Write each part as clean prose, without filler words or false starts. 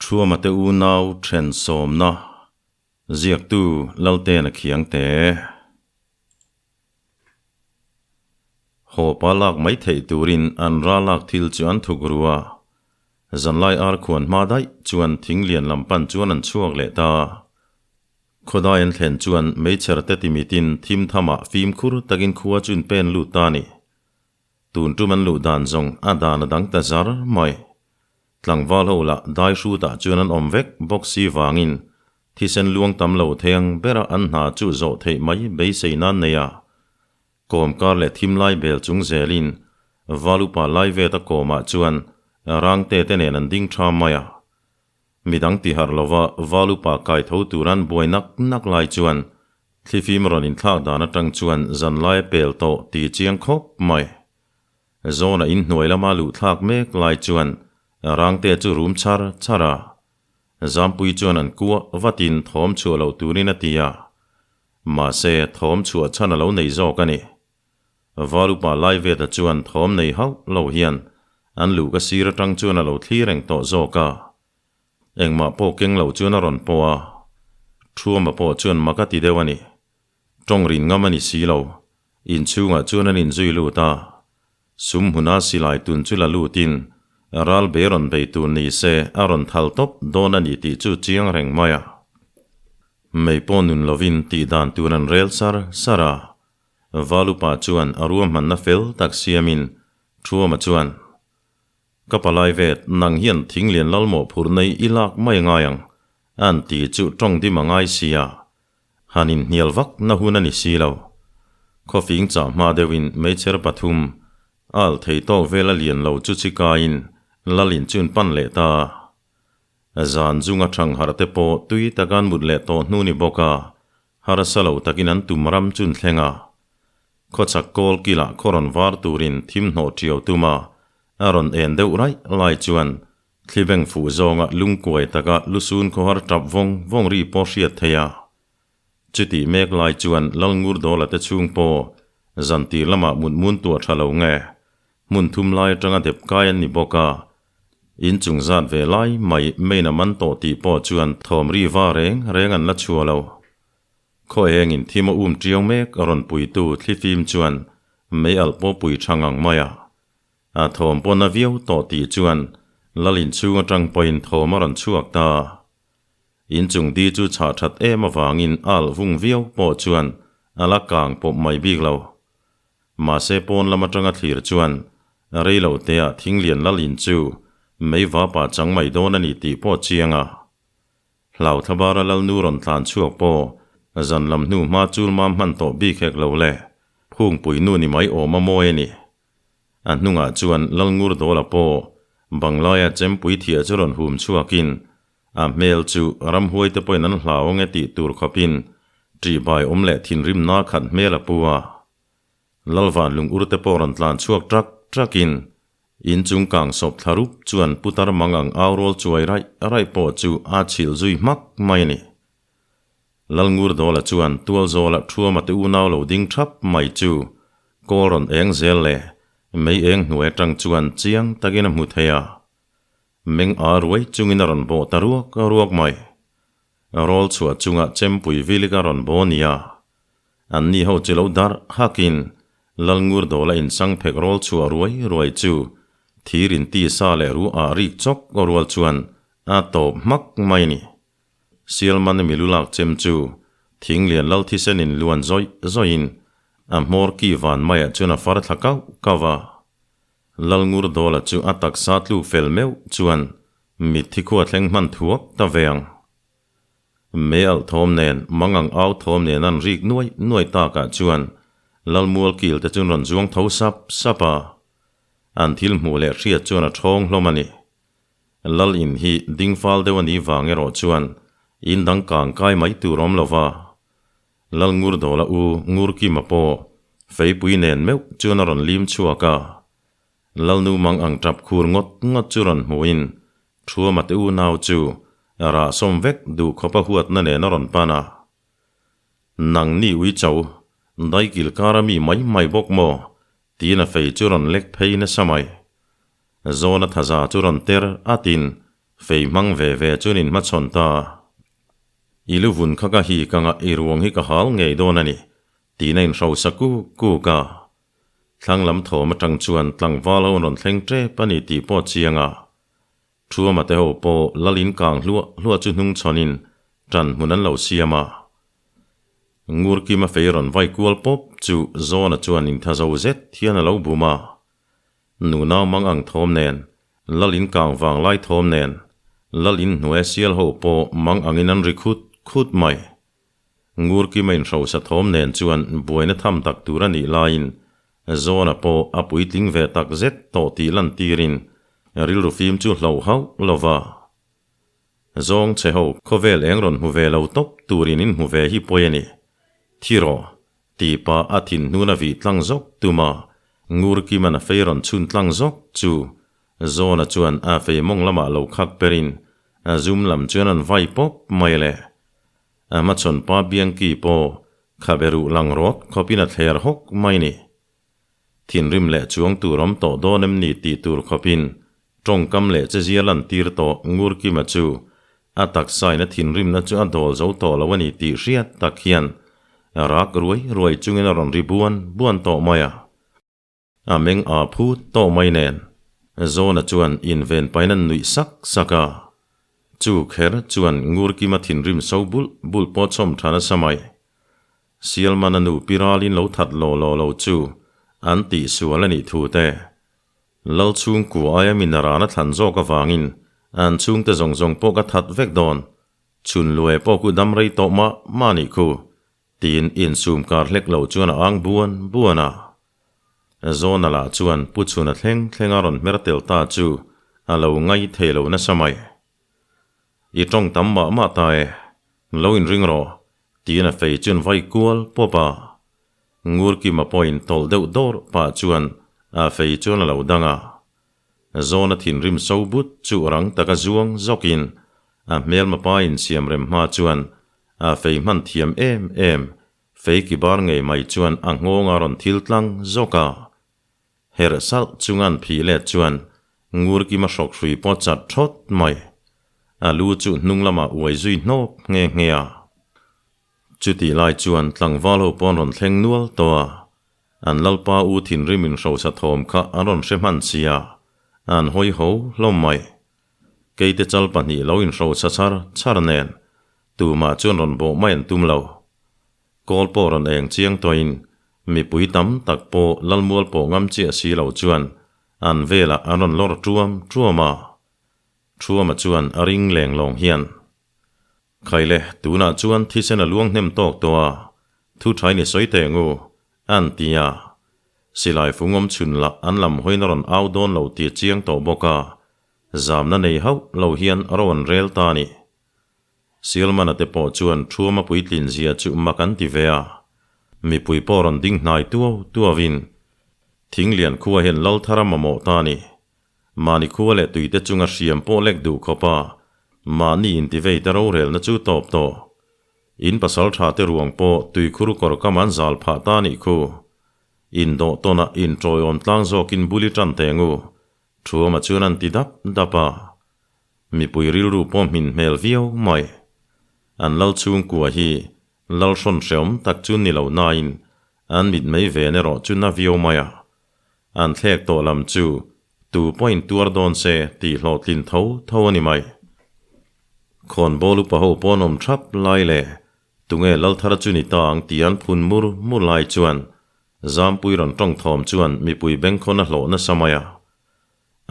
Thuama te unau then sawmna ziaktu Laltena Khiangte. Haw pa lak mai theih turin an ral lak thil chu an thuk ru a. Zanlai ar khuan hma daih chuan thing lian lam pan chuan an chhuak leh ta. Khawdai an thlen chuan meichher te timitin thim thamah fimkhur takin khua chu in pen lut ta a ni. Tun tum an luh dan zawng a dan a dang ta zar mai. Tlangval ho lah dai hrutah chuan an awm vek bawk si vangin thisen luang tam lo theng bera an hna chu zawh theih mai beisei nan nei a. Kawm kar leh thim lai bel chung zelin val upa lai vet a kawmah chuan rangte te nen an ding tha mai a. Midang ti harh lova val upa kai tho tur an buai nak nak lai chuan thlifim rawn inthlak dan atang chuan zan lai a pel tawh ti chiang khawp mai. Zawna inhnuai lama luh thlak mek lai chuan rangte chu rum char char a, Zampui chuan an kuah vatin thawm chhuah loh turin a ti a, mahse thawm chhuah chhan a lo nei zawk a ni. Val upa Laiveta chuan thawm nei hauh lo hian an luh ka sir atang chuan a lo thlir reng tawh zawk a. Engmah pawh keng lo chuan a rawn pawh a, Thuama pawh chuan mak a ti deuh a ni. Tawng rin ngam a ni si lo, inchhungah chuan an inzui lut a. Sum hmuna silai tun chu la lutin ral be rawn bei tur ni se a rawn thal tawp dawn a ni tih chu chiang reng mai a. Mei pawh nun lovin tih dan tur an rel sar sar a. Valupa chuan a ruahmanna fel tak siamin Thuama chuan, Ka palai vet, nang hian thing lian lal mawh phur nei i lak mai ngai ang, an ti chu tawng dim a ngai si a. Han inhnial vak na hun a ni si lo. Khawfing chah hma deuhin meichher pathum, al thei tawk vel a lian lo chu chi kaiin lal in chun pan leh ta. Zan zunga thang harh te pawh tui taka an mut leh tawh hnu ni bawk a, harsa lo takin an tum ram chun thleng a. Khawchhak kawl kilah khaw rawn var turin thim hnawh ṭiau tum a, a rawn en deuh raih lai chuan thli beng fuh zawnga lungkuai taka lusun khawhar ṭap vawng vawng ri pawh hriat theih a. Chutih mek lai chuan Lalngurdawla te chhung pawh zantir lamah mutmun tuah ṭha lo nge, hmun thum lai aṭanga dep kai an ni bawk a, inchung zat ve lai mai main a man tawh tih pawh chuan thawm ri va reng reng an la chhuah lo. Khaw engin thim a um ṭiau mek a rawn puitu thlifim chuan mei alh pawh pui ṭha ngang mai a. A thawm pawh na viau tawh tih chuan lal inchhung aṭang pawhin thawm a rawn chhuak ta. Inchung di chu chhah ṭhat em avangin a alh vung viau pawh chuan a la kang pawp mai bik lo. Mahse pawn lam aṭanga thlir chuan rei lo teah thinglian lal in chu mei vapa chang mai dawn a ni tih pawh chiang a. Hlau Thlabara Lalnu rawn tlan chhuak pawh zan lam hnu hma chul mam hman tawh bik hek lo le, phungpui nu ni mai awm a mawi a ni. A hnungah chuan Lalngur Dawla pawh Banglaia chempui thiah chu rawn hum chhuakin a hmel chu ramhuai te pawhin an hlau ang e tih tur khawpin ṭihbai awm leh thinrimna khat hmel a pu a. Lalvan lungur te pawh rawn tlan chhuak ṭak ṭakin In chung kang sawp thla rup chuan putar mang ang au rawl chuai raih raih pawh chu a chhilh zui hmak mai a ni. Lalngurdawla chuan Tualzawla Thuama te unau lo ding thap mai chu kawl rawn eng zel leh mei eng hnuai atang chuan chiang takin a hmu thei a. Meng a ruai chungin a rawn bawh ta ruak ruak mai. Rawl chhuah chunga chempui vilik a rawn baw nia. Anni ho chu lo darh hakin Lalngurdawla insang phek rawl chhuah ruai ruai chu thir inti sa leh ru ah rik chawk aw rual chuan a tawp hmak mai a ni. Sialman milu lak chem chu Thinglian Lal thisen in luan zawih zawihin a hmawr ki van maiah chuan a far thla kauh kauh a. Lalngurdawla chu a taksa tluk fel meuh chuan mitthi khua thleng hman thuak ta ve ang. Mei alh thawm nen, mangang au thawm nen an rik nuai nuai takah chuan Lalmual kil te chuan rawn zuang tho sap sap a. An thil hmuh leh hriat chuan a thawng hlawm a ni. Lal in hi ding fal deuh a nih vang erawh chuan in dang kang kai mai tur awm lo va. Lal Ngurdawla u Ngurkima pawh feipui nen meuh chuan a rawn lim chhuak a. Lalnu mang ang tap khur ngawt ngawt chu rawn hmuhin Thuama te unau chu rah sawm vek duh khawp a huatna nen a rawn pan a. Nang ni ui cho, daikil kara mi mai mai bawk maw? tiin a fei chu rawn lek phei nasa mai. Zawna thaza chu rawn ter atin Fei hmang ve ve chuan in hmachhawn ta. I lu vun kha ka hi kanga i ruang hi ka hal ngei dawn a ni, tiin a inhrosa kuk kuk a. Thlang lam thawm atang chuan tlangval ho an rawn thleng tep a ni tih pawh a chiang a. Thuama te ho pawh lal in kang hluah hluah chu hnung chhawnin tan hmun an lo siam a. Ngurkima fei rawn vai kual pawp chu Zawna chuan inthazo zet hian a lo bum a. Nunau mang ang thawm nen, lal in kang vang lai thawm nen, lal in hnuai sial ho pawh mang angin an ri khut khut mai. Ngurkima inhrosa thawm nen chuan buaina tham tak tur a nih laiin Zawna pawh a puitling ve tak zet tawh tih lantirin rilru fim chu hloh hauh lo va. Zawng che ho khawvel eng rawn hmu ve lo tawp turin in hmu ve hi pawi a ni. Thi rawh, tih pah a thin hnun a vih tlang zawk tum a, Ngurkima'n a fei rawn chhun tlang zawk chu Zawna chuan a fei mawng lamah lo khak perin a zum lam chuan an vai pawp mai le. A hmachhawn pa Biangki pawh khabe ruh lang rawt khawpin a thler hawk mai ni. Thinrim leh chuang tur awm tawh dawn em ni tih tur khawpin tawngkam leh chezia lantir tawh Ngurkima chu a taksain a thinrimna chu a dawl zo tawh lo a ni tih hriat tak hian rak ruai ruai chungin a rawn ri buan buan tawh mai a. A meng a phut tawh mai nen Zawna chuan inven pain an nuih sak sak a. Chu kher chuan Ngurkima thinrim so bulh bulh pawh chhawm tha nasa mai. Sialmana nu pi ralin lo that law law lo chu an tih sual a nih thu te. Lal chhungkua aia mi narana thlan zawk avangin an chhungte zawng zawng pawh ka that vek dawn. Chhun luai pawh khu dam rei tawh mah mah nih khu. Tiin insum kar hlek lo chuan a ang buan buan a. Zawna lah chuan Pu Chhuna thleng thleng a rawn hmer tel ta chu a lo ngai thei lo nasa mai. I tawng tam mah mah ta e, lo inring rawh, tiin a fei chuan vai kual pawp a. Ngurkima pawhin tawlh deuh dawr pah chuan a fei chuan a lo dang a. Zawna thinrim so but chu rang taka zuang zawkin a hmelma pa insiamrem hma chuan a fei hman thiam em em Fei ki bar ngei mai chuan a nghawng a rawn thil tlang zawk a. Herh salh chunga an phih let chuan Ngurkima hrawk hrui pawh chat thawt mai. A lu chu hnung lamah uai zui hnawp nghe nghe a. Chutih lai chuan tlangval ho pawh an rawn thleng nual tawh a. An lalpa u thinrim inhrosa thawm kha an rawn hre hman sia, an hawi ho hlawm mai. Keite chal pahnih lo inhrosa char char nen Tumah chuan rawn bawh mai an tum lo. Kawl pawh rawn eng chiang tawhin mipui tam tak pawh Lalmual pawh ngam chiah si lo chuan an velah an rawn lawr tuam tuam a. Thuama chuan a ring leng lawng hian, Khaile, tunah chuan thisen a luang hnem tawk tawh a, thu thain i sawi teh ngu, an ti a. Silai fungawm chhun lah an lam hawiin a rawn au dawn lo tih a chiang tawh bawk a, zamna nei hauh lo hian ro an rel ta a ni. Sialmana te pawh chuan Thuama puitlin zia chu mak an ti ve a, mipui pawh rawn ding hnai tuau tuauin Thinglian khua hian lal thar a mamawh ta a ni. Mahni khua leh tuite chunga hriam pawh lek duh khawp a, mahni intivei te rorelna chu tawp tawh. In pasal tha te ruang pawh tuikhur kawr kam an zal phah ta a nih khu. Indawh tawnah inṭawiawm tlang zawkin buli ṭan teng u, Thuama chuan an ti dap dap a. Mipui rilru pawh hmin hmel viau mai. An lal chhungkua hi lal hrawn hreawm tak chu ni lo nain an mitmei ven erawh chu na viau mai a. An thlek tawh lam chu tu pawhin tuar dawn se tih hlawhtlin tho tho a ni mai. Khawnbawl upa ho pawn awm thap lai leh tunge lal thar chu ni ta ang tih an phun mur mur lai chuan Zampui rawn tawng thawm chuan mipui bengkhawn a hlawh nasa mai a.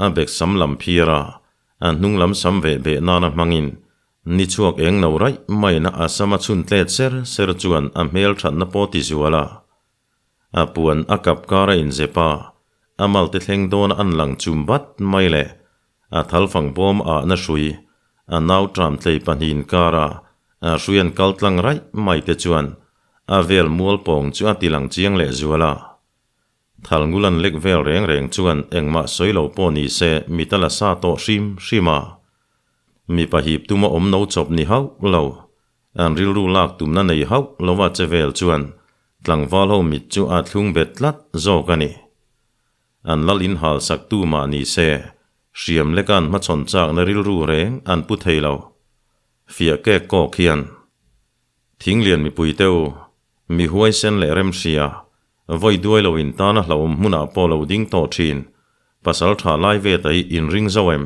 A bek sam lam phiar a, a hnung lam sam veh beh nana hmangin ni chhuak eng no raih maiin a sam a chhun tlet ser ser chuan a hmel thatna pawh ti zual a. A puan a kap kar a inzep a, a malte thleng dawn a an lang chum bat mai leh a thalfang bawm ah na hrui, a nau tram tlei pahnihin kar a, a hrui an kal tlang raih mai te chuan a vel mual pawng chu a ti lang chiang leh zual a. Thalngul an lek vel reng reng chuan engmah sawi lo pawh ni se mit a la sa tawh hrim hrim a. Mipa hip tuma awm no chawp ni hauh lo, an rilru lak tumna nei hauh lova che vel chuan tlangval ho mit chu a thlung bet tlat zawk a ni. An lal inhal sak tu mah ni se, Hriam leka an hmachhawn chakna rilru reng an pu thei lo. Fiah kek kawk hian. Thinglian mipui te u, mi huaisen leh remhria, vawi duai lo in tana hlauhawm hmunah pawh lo ding tawh thin, pasal tha lai ve ta hi in ring zo em?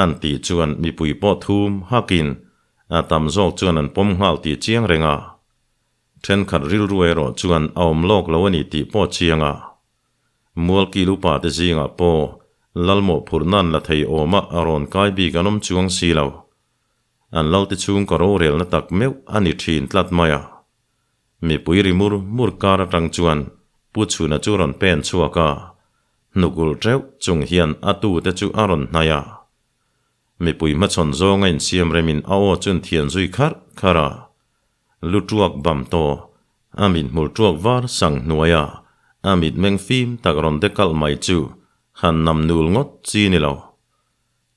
An tih chuan mipui pawh thum hakin a tam zawk chuan an pawm nghal tih chiang reng a. Thenkhat rilru erawh chuan a awm lawk lo a ni tih pawh chiang a. Mualkil upa te zingah pawh Lalmawh phurhna an la thei awma a rawn kai bik an awm chuang si lo. An Lalte chhungkaw rorelna tak meuh a ni thin tlat mai a. Mipui ri mur mur kar atang chuan Pu Chhuna chu rawn pen chhuak a, hnuk ulh teuh chung hian a tute chu a rawn hnaih a. Mipui hmachhawn zawnga insiam remin a aw chun thian zui kharh kharh a. Lu tuak bam tawh, a mit hmul tuak var sang hnuai a, a mitmeng fim tak rawn de kalh mai chu han nam nul ngawt chi ni lo.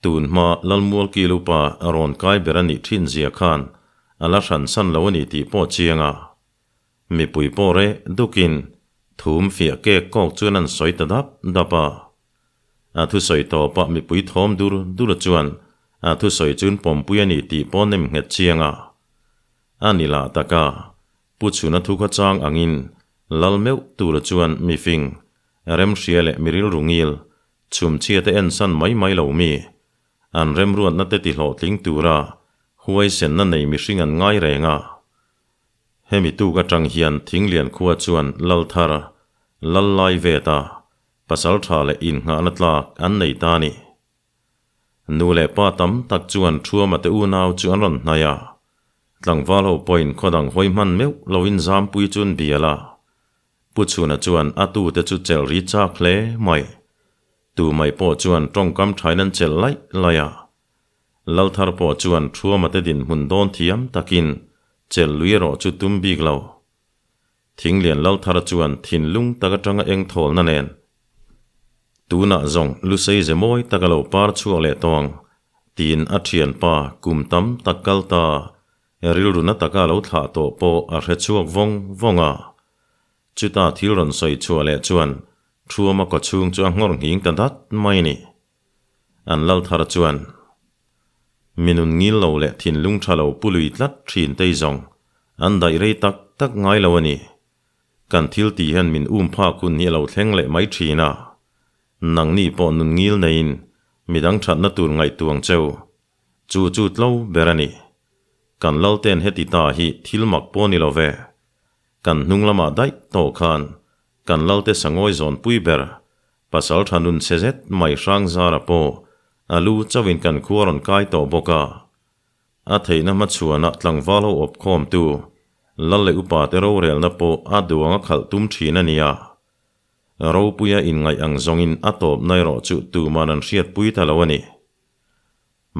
Tun hma Lalmualkil upa rawn kai ber a nih thin zia khan a la hran san lo a ni tih pawh chiang a. Mipui pawh reh dukin thum fiah kek kawk chuan an sawi ta dap dap a. A thusawi tawpah mipui thawm dur dur chuan a thusawi chun pawmpui a ni tih pawh nem nghet chiang a. A ni lah tak a, Pu Chhuna thu kha chang angin Lal meuh tura chuan mifing, remhria leh mirilru ngil, chhumchhia te ensan mai mai lo mi, an remruatna te tihlawhtling tura huaisenna nei mihring an ngai reng a. Hemi tuk atang hian Thinglian khua chuan Lal thar, Lal lai vet a, pasal tha leh innghahna tlak an nei ta a ni. Nu leh pa tam tak chuan Thuama te unau chu an rawn hnaih a, tlangval ho pawhin khaw dang hawi hman meuh loin Zampui chu an bial a. Pu Chhuna chuan a tute chu chelh ri chak hle mai. Tu mai pawh chuan tawngkam thain an chelh laih laih a. Lalthar pawh chuan Thuama te dinhmun dawn thiam takin chelh lui erawh chu tum bik lo. Thinglian Lalthara chuan thinlung tak atanga eng thawlna nen tunah zawng Lusei ze mawi tak a lo par chhuak leh tawng tiin a thianpa kum tam tak kal ta rilru na taka lo thlah tawh pawh a hre chhuak vawng vawng a. Chuta thil rawn sawi chhuah leh chuan Thuama kawchhung chu a nghawr nghing ta dat mai ni. An Lalthara chuan Mi nun ngil lo leh thinlung tha lo pu lui tlat thin tei zawng an daih rei tak tak ngai lo a ni. Kan thil tih hian min um phak hun hi a lo thleng leh mai thin a. Nangni pawh nun ngil neiin midang thatna tur ngaihtuang cheu. Chu chu tlo ber a ni. Kan Lalten heti ta hi thil mak pawh ni lo ve. Kan hnung lamah daih tawh khan kan Lalte sangawi zawnpui ber Pasal tha nun chhe zet mai hrang zara pawh a lu chauhin kan khua rawn kai tawh bawk a. A theihna hmachhuanah tlangval ho awp khawmtu Lal leh upa te rorelna pawh a duang a khalh tum thin a nia. Ropuia inngaih ang zawngin a tawpna erawh chu tuman an hriatpui ta lo a ni.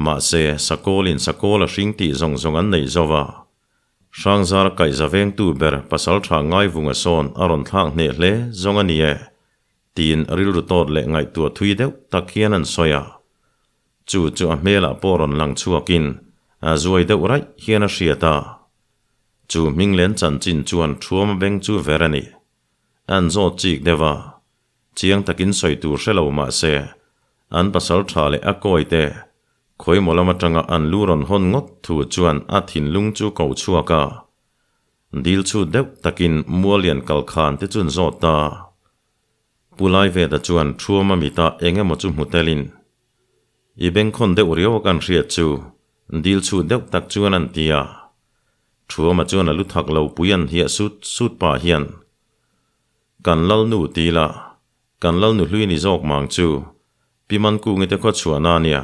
Mahse, Sakawlin Sakawl a hring tih zawng zawng an neih zo va. Hrangzar kaihza vengtu ber pasal tha Ngaivunga sawn a rawn thlak hneh hle zawng a ni e, tiin rilru tawt leh ngaihtuah thui deuh tak hian an sawi a. Chu chu a hmelah pawh rawn lang chhuakin a zuai deuh raih hian a hriat a. Chu hminglen chanchin chuan Thuama beng chu ver a ni. An zawt chik deuh a. Chiang takin sawi tur hre lo mah se, an pasal tha leh a kawi te, khawimaw lam atanga an lu rawn hawn ngawt thu chuan a thinlung chu ko chhuak a. Dil chhut deuh takin Mualian kal khan te chun zawt ta. Pu Laiveta chuan Thuama mitah eng emaw chu hmu telin, I bengkhawn deuh riau a kan hriat chu, dil chhut deuh tak chuan an ti a. Thuama chuan a lu thak lo pui an hiah sut sut pah hian, Kan Lalnu ti ila, kan Lalnu hlui ni zawk mang chu, Pi Mankungi te khaw chhuahna a nia,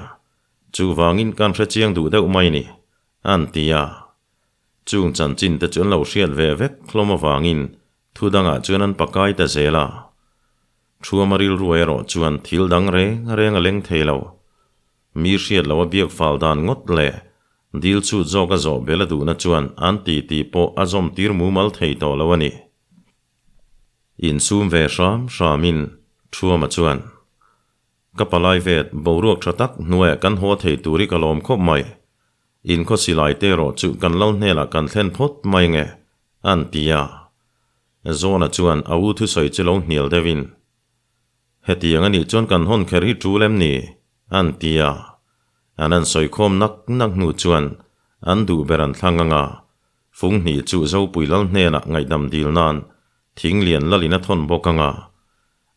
chuvangin kan hre chiang duh deuh mai ni, an ti a. Chung chanchin te chu an lo hriat ve vek hlawm avangin thu dangah chuan an pakai ta zel a. Thuama rilru erawh chuan thil dang reng reng a leng thei lo. Mi hriat loh a biak fal dan ngawt leh dil chhut zawk a zawh bel a duhna chuan an ti tih pawh a zawm tir mumal thei tawh lo a ni. Insum ve hram hramin Thuama chuan, Ka palai vet, boruak tha tak hnuaiah kan haw thei tur hi ka lawm khawp mai. In khaw silai te erawh chu kan lal hnenah kan thlen phawt mai nge, an ti a. Zawna chuan a u thusawi chu lo hnial deuhin, Hetiang a nih chuan kan hawn kher hi tul em ni? An ti a. An an sawikhawm nak nak hnu chuan an duh ber an thlang anga fung hnih chu Zopui lal hnenah ngaihdam dil nan Thinglian lalin a thawn bawk anga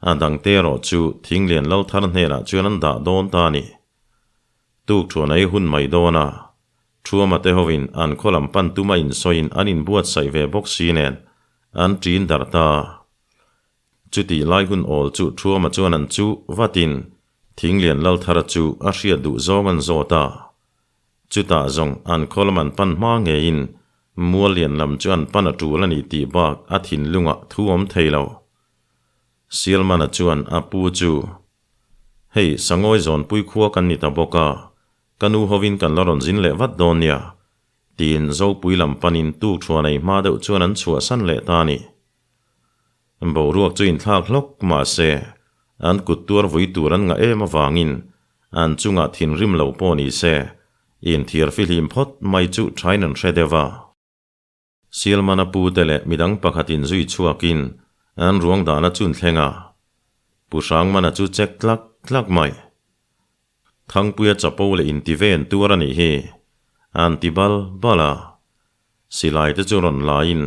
a dangte erawh chu Thinglian lal thar hnenah chuan an dah dawn ta a ni. Tuk thuan ei hun mai dawn a, Thuama te hovin an khaw lam pan tuma insawiin an inbuatsaih ve bawk si nen an ṭin darh ta. Chutih lai hun awl chu Thuama chuan an chu vatin Thinglian Lalthara chu a hriat duh zawng an zawt a. Chutah zawng an khaw lam an pan hma ngeiin Muallian lam chu an pan a ṭul a ni tih bak a thinlungah thu awm thei lo. Sialmana chuan a pu chu, Hei, Sangawi zawnpui khua kan ni ta bawk a, ka nu hovin kan la rawn zin leh vat dawn nia, tiin Zopui lam panin tuk thuan ei hma deuh chuan an chhuahsan leh ta a ni. Boruak chu inthlak hlawk mah se, an kut tuar vui tur an ngah em avangin an chungah thinrim lo pawh ni se, inthiar fihlim phawt mai chu thain an hre deuh a. Sialmana pute leh midang pakhatin zui chhuakin an ruang dahna chun thleng a, Pu Hrangmana chu check tlak tlak mai. Thangpuia chapo leh inti ve en tuar a nih hi, an ti bal bal a. Silai te chu rawn laiin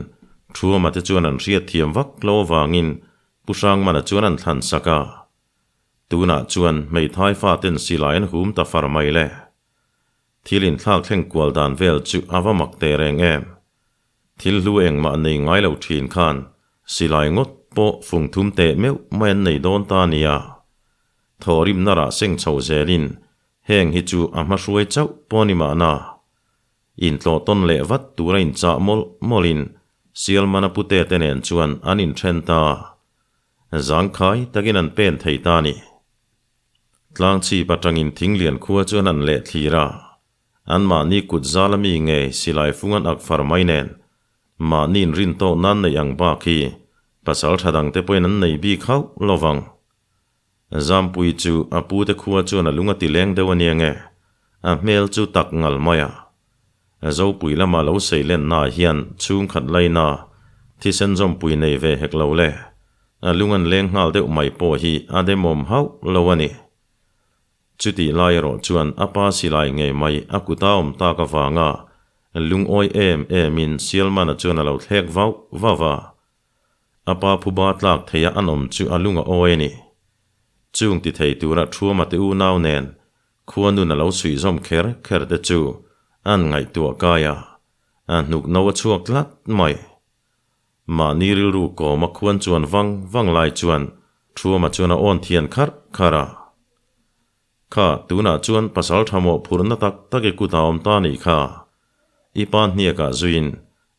Thuama te chuan an hriat thiam vak lo avangin Pu Hrangmana chuan an thlan sak a. Tunah chuan hmeithai faten silai an hum ta far mai le. Thil inthlak thleng kual dan vel chu a va mak teh reng em. Thil hlu engmah nei ngai lo thin khan silai ngawt pawh fung thum teh meuh mai an nei dawn ta nia. Thawhrimna rah seng chho zelin heng hi chu a hma hruai chauh pawh ni mahna. Intlawh tawn leh vat tura inchah mawlh mawlhin Sialmana pute te nen chuan an inthen ta. Zangkhai takin an pen thei ta a ni. Tlangchhip atangin Thinglian khua chuan an leh thlir a, anmahni kut zala mi nge silai fung an ak far mai nen mahni inrin tawk nan neih ang bak hi pasal tha dangte pawhin an nei bik hauh lo vang. Zampui chu a pute khua chuan a lung a ti leng deuh a nia nge, a hmel chu tak ngal mai a. Zopui lama lo sei lennaah hian chhungkhat laina thisen zawmpui nei ve hek lo le, a lung an leng nghal deuh mai pawh hi a demawm hauh lo a ni. Chutih lai erawh chuan a pa silai ngei mai a kut a awm tak avanga lungawi em emin Sialmana chuan a lo thlek vauh vauh a. A pa phuba tlak theia an awm chu a lung a awi a ni. Chung ti thei tura Thuama te unau nen Khua nun a lo suih zawm kher kher te chu an ngaihtuah kai a, a hnuk no a chhuak tlat mai. Mahni rilru kawm a khuan chuan vang vang lai chuan Thuama chuan a awn thian kharh kharh a. Kha, tunah chuan pasal tha mawh phurhna tak tak i kut a awm ta nih kha. I pa hniakah zuiin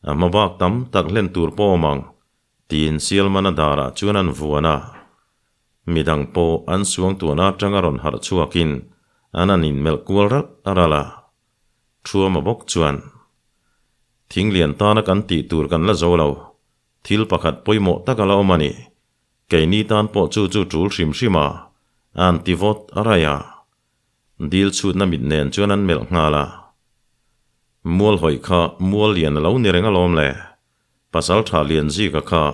a hma bak tam tak hlen tur pawh awm ang, tiin Sialmana darah chuan an vuan a. Midang pawh an suangtuahna atanga rawn harh chhuakin an an inmelh kual ralh ralh a. Thuama bawk chuan, Thinglian tana kan tih tur kan la zo lo, thil pakhat pawimawh tak a la awm a ni. Keini tan pawh chu chu tul hrim hrim a, an ti vawt raih a. Dil chhutna mit nen chuan an melh nghal a. Mual hawih kha mual lian a lo ni reng alawm le. Pasal tha Lianzika kha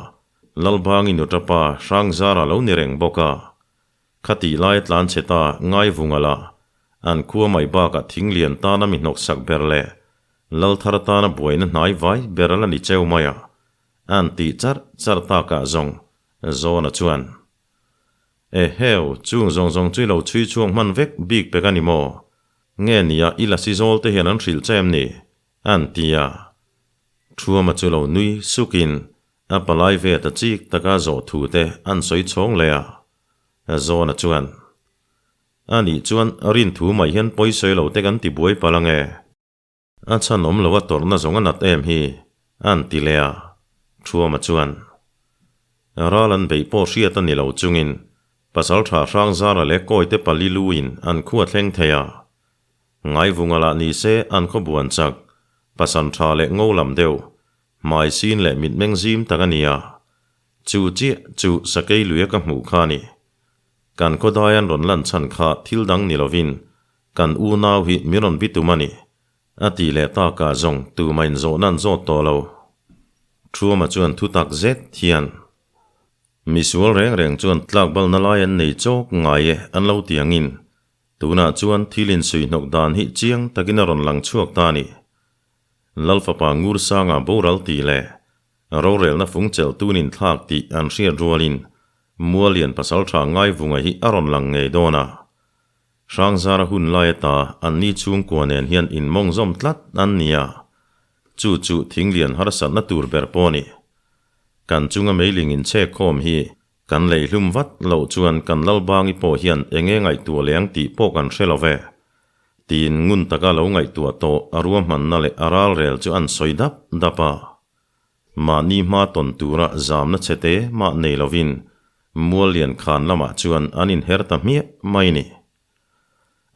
Lalbangi nutapa Hrangzara lo ni reng bawk a, khatih lai tlan chhe ta Ngaivunga lah an khua mai bakah Thinglian tana mi hnawksak ber leh Lalthar tana buaina hnai vai ber a la ni cheu mai a, an tih charh charh takah zawng Zawna chuan, Eheu, chung zawng zawng chu i lo chhui chhuak hman vek bik pek a ni maw? Nge nia i lasi zawl te hian an hrilh che em ni? An ti a. Thuama chu lo nui sukin a palai ve ta chik taka zawh thu te an sawi chhawng leh a. Zawna chuan, A nih chuan rin thu mai hian pawi sawi lo te kan ti buai palh ange. A chhan awm lo a tawrhna zawng a nat em hi, an ti leh a. Thuama chuan, Ral an beih pawh hriat a ni lo chungin Pasaltha Hrangzara leh Kawite pali luin an khua thleng thei a. Ngaivunga lah ni se an khaw buan chak, pasan tha leh ngo lam deuh, hmai sin leh mitmeng zim tak a ni a. Chu chiah chu sakei luia ka hmuh kha a ni. Kan khaw dai an rawn lan chhan kha thil dang ni lovin kan unau hi min rawn bitum a ni, a tih leh takah zawng tumah inzawhna an zawt tawh lo. Thuama chuan thu tak zet hian Misual reng reng chuan tlakbalna lai an nei chawk ngai e an lo ti angin. Tunah chuan thil insuihnawk dan hi chiang takin a rawn lang chhuak ta a ni. Lal fapa Ngursanga boral tih leh rorelna fung chelh tun inthlak tih an hriat rualin Muallian pasaltha Ngaivunga hi a rawn lang ngei dawn a. Hrangzara hun lai ata anni chhungkua nen hian inmawngzawm tlat an ni a, chu chu thinglian harsatna tur ber pawh a ni. Kan chunga meiling inchhekkhawm hi Kan leihlum vat loh chuan kan Lalbangi pawh hian enge ngaihtuah leh ang tih pawh kan hre lo ve. Tiin ngun taka lo ngaihtuah tawh a ruahmanna leh a ralrel chu an sawi dap dap a. Mahni hma tawn tura zamna chhete mah nei lovin Muallian khan lamah chuan an inher ta hmiah mai ni.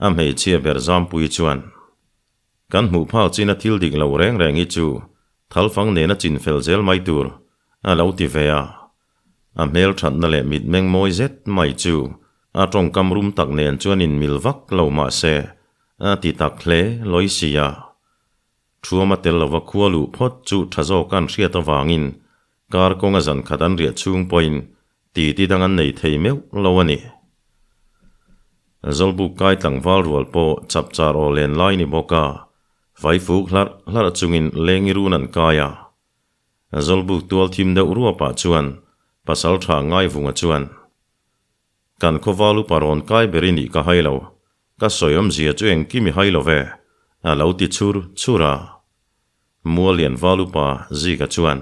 A hmeichhia ber Zampuii chuan, Kan hmuh phak china thil dik lo reng reng hi chu thalfang nena chin fel zel mai tur, a lo ti ve a. A hmel thatna leh mitmeng mawi zet mai chu a tawngkam rum tak nen chuan inmil vak lo mah se, a ti tak hle lawi si a. Thuama tel lova khua luh phawt chu tha zawk an hriat avangin kar kawnga zan khat an riah chhung pawhin titi dang an nei thei meuh lo a ni. Zawlbuk kai tlangval rual pawh chapchar aw len lai ni bawk a, vaifuk hlarh hlarh chungin lengi run an kai a. Zawlbuk tual thim deuh ruapah chuan pasal tha Ngaivunga chuan, Kan khawval upa rawn kai ber i nih ka hai lo, ka sawi awmzia chu engkim i hai lo ve, a lo ti chhur chhur a. Muallian val upa Zika chuan,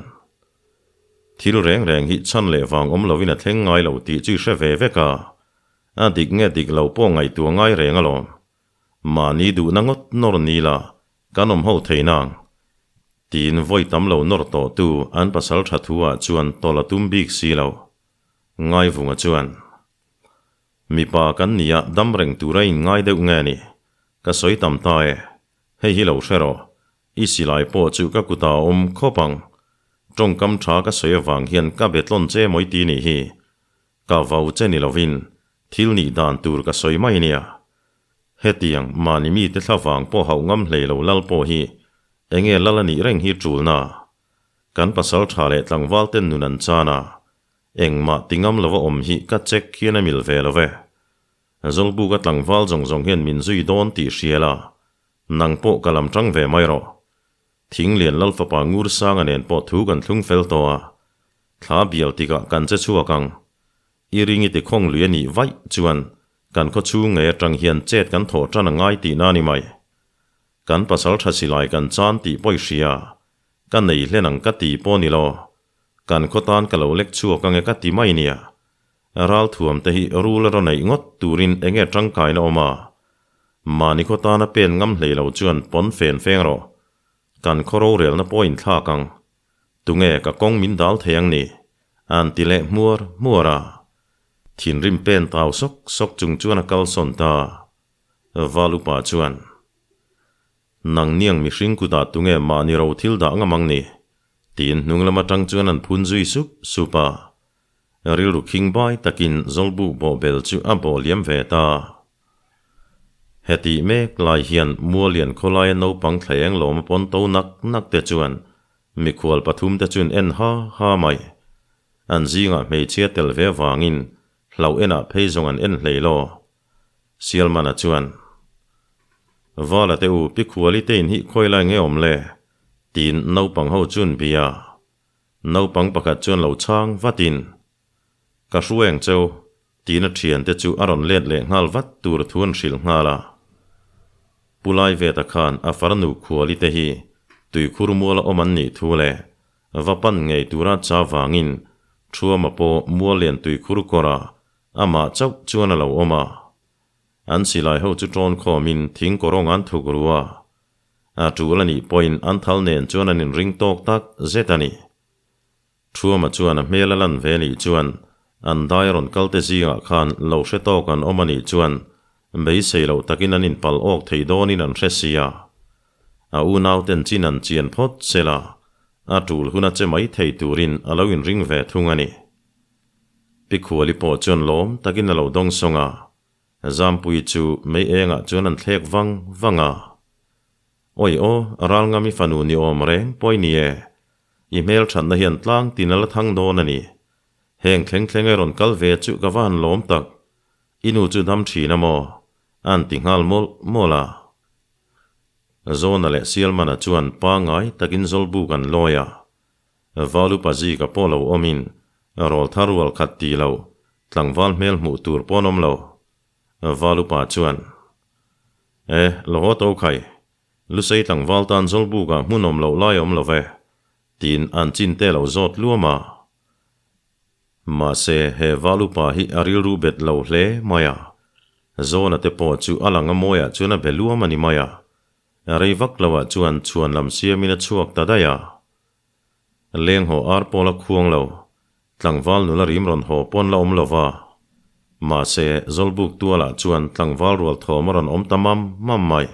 Thil reng reng hi chhan leh vang awm lovin a thleng ngai lo tih chu i hre ve vek a, a dik nge dik lo pawh ngaihtuah ngai reng alawm. Mahni duhna ngawt nawr ni la, kan awm ho thei nang. Tiin vawi tam lo nawr tawhtu an pasal tha thu ah chuan tawlh a tum bik si lo. Ngaivunga chuan, Mipa kan nia dam reng tura in ngai deuh nge ni? Ka sawi tam ta e. Hei hi lo hre rawh. I silai pawh chu ka kutah a awm khawp ang. Tawngkam tha ka sawi avang hian ka be tlawn che mawi ti nih hi. Ka vau che ni lovin thil nih dan tur ka sawi mai nia. Hetiang mahni mite thla vang pawh hauh ngam hlei lo lal pawh hi enge lal a nih reng hi tulna. Kan pasal tha leh tlangval ten nun an chan a, engmah ti ngam lova awm hi ka check hian a mil ve lo ve. Zawlbuka tlangval zawng zawng hian min zui dawn tih hria la, nang pawh ka lam tang ve mai rawh. Thinglian Lal fapa Ngursanga nen pawh thu kan thlung fel tawh a, thla bial tikah kan che chhuak ang. I ring i ti khawng lui a nih vaih chuan kan khaw chhung ngei atang hian chet kan thawh tan a ngai tihna a ni mai. Kan pasal tha silai kan chan tih pawh i hria, Ka nei hlen ang ka ti pawh ni lo. Kan khaw tan ka lo lek chhuak ange ka ti mai nia. Ralthuam te hi rul a rawn eih ngawt turin enge tangkaina awm a? Mahni khaw tana pen ngam hlei lo chuan pawn fen feng rawh. Kan khaw rorelna pawh inthlak ang. Tunge ka kawng min dal thei ang ni? An ti leh hmuar hmuar a. Thinrim pen tau sawk sawk chung chuan a kalsawn ta. Val upa chuan. Nang niang mihring kutah tunge mahni ro thil dah ngam ang ni? Tiin hnung lam atang chuan an phun zui sup sup a. Rilru khing bai takin Zawlbuk bawhbel chu a bawh liam ve ta. Hetih mek lai hian Mualian khawlaia naupang thlaeng lawm a pawn to nak nak te chuan mikhual pathum te chuan en ha ha mai. An zingah hmeichhia tel ve vangin hlauh enah phei zawng an en hlei law. Sialmana chuan, Vala te u, pi Khuali te in hi khawi lai nge awm le? tiin naupang ho chuan bia. Naupang pakhat chuan lo chhang vatin, Ka hrueng cheu, tiin a thiante chu a rawn let leh nghal vat tur thu an hrilh nghal a. Pu Laiveta khan a farnu Khuali te hi tuikhur muala awm an nih thu leh va pan ngei tura cha vangin Thuama pawh muallian tuikhur kawrah Amah chauh chuan a lo awm a. An silai ho chu ṭawn khawmin thing kawrawng an thuk ru a. A ṭul a nih pawhin an thal nen chuan an inring tawk tak zet a ni. Thuama chuan a hmel a lan ve nih chuan an dai rawn kal te zingah khan lo hre tawk an awm a nih chuan beisei loh takin an inpal awk thei dawnin an hre si a. A unauten chin an chian phawt sela a ṭul huna che mai thei turin a lo inring ve thung a ni. Pi Khuali pawh chuan lawm takin a lo dawng sawng a, Zampuii chu mei engah chuan an thlek vang vang a. Awi aw, Ralngami fanu ni awm reng pawh i ni e. I hmel thatna hian tlang tin a la thang dawn a ni. Heng thleng thleng e rawn kal ve chu ka va han lawm tak. I nu chu dam thin a maw? A'n ti nghal mawlh mawlh a. Zawna leh Sialmana chuan pangngai takin Zawlbuk an lawi a. Valupa zika pawh lo awmin rawlthar rual khat ti lo tlangval hmel hmuh tur pawh an awm lo. Valupa chuan, E, lo haw to khai. Lusei tlangval tan Zawlbukah hmun awm loh lai a awm lo ve, tiin an chin te lo zawt luam a. Mahse, he Valupa hi a rilru bet lo hle mai a. Zawna te pawh chu a lang a mawiah chuan a be luam a ni mai a. Rei vak loah chuan chhuan lam siamin a chhuak ta daih a. Leng haw ar pawl a khuang lo, tlangval nula rim rawn haw pawn la awm lo va. Mahse, Zawlbuk tualah chuan tlangval rual thawm a rawn awm ta mam mam mai.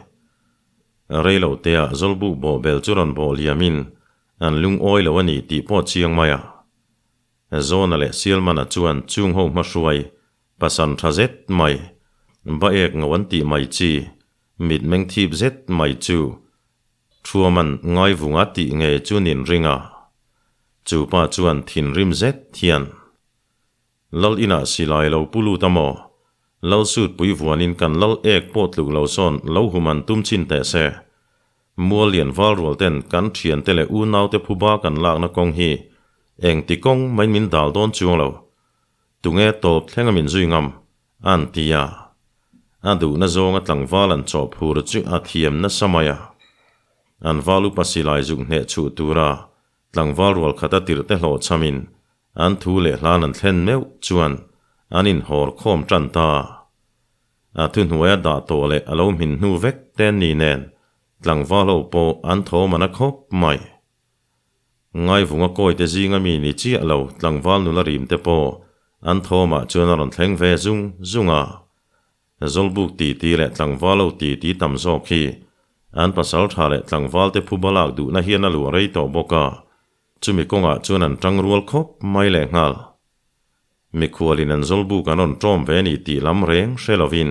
Rei lo teah Zawlbuk bawhbel chu rawn bawh liamin an lungawi lo a ni tih pawh chiang mai a. Zawna leh Sialmana chuan chung ho hmahruai, pasan tha zet mai, ba ek ngo an tih mai chi, mitmeng thip zet mai chu Thuaman ngaivunga tih nge chu nin ring a. Chu pa chuan thinrim zet hian, Lal inah silai lo pu lut a maw? Lal sut pui vuanin kan lal ek pawh tluk lo sawn lo hum an tum chin teh se. Mual lian val rual ten kan thiante leh unaute phuba kan lakna kawng hi engti kawng mai min dal dawn chuang lo. Tunge tawp thlenga min zui ngam? An ti a. A duhna zawnga tlangval an chawh phur chu a thiam nasa mai a. An val upa silai zuk hneh chhuh tura tlangval rual khata tirhte hlawhchhamin an thu leh hlan an thlen meuh chuan an inhawr khawm tan ta. A thuhnuaia dah tawh leh a lo hmin hnu vek te an ni nen tlangval ho pawh an thawm an a khawp mai. Ngaivunga kawite zinga mi ni chiah lo tlangval nula rim te pawh an thawmah chuan a rawn thleng ve zung zung a. Zawlbuk titi leh tlangval ho titi tam zawk hi an pasal tha leh tlangval te phuba lak duhna hian a luah rei tawh bawk a, chumi kawngah chuan an tang rual khawp mai lehnghal. Mikhualin an Zawlbuk an rawn ṭawm ve a ni tih lam reng hre lovin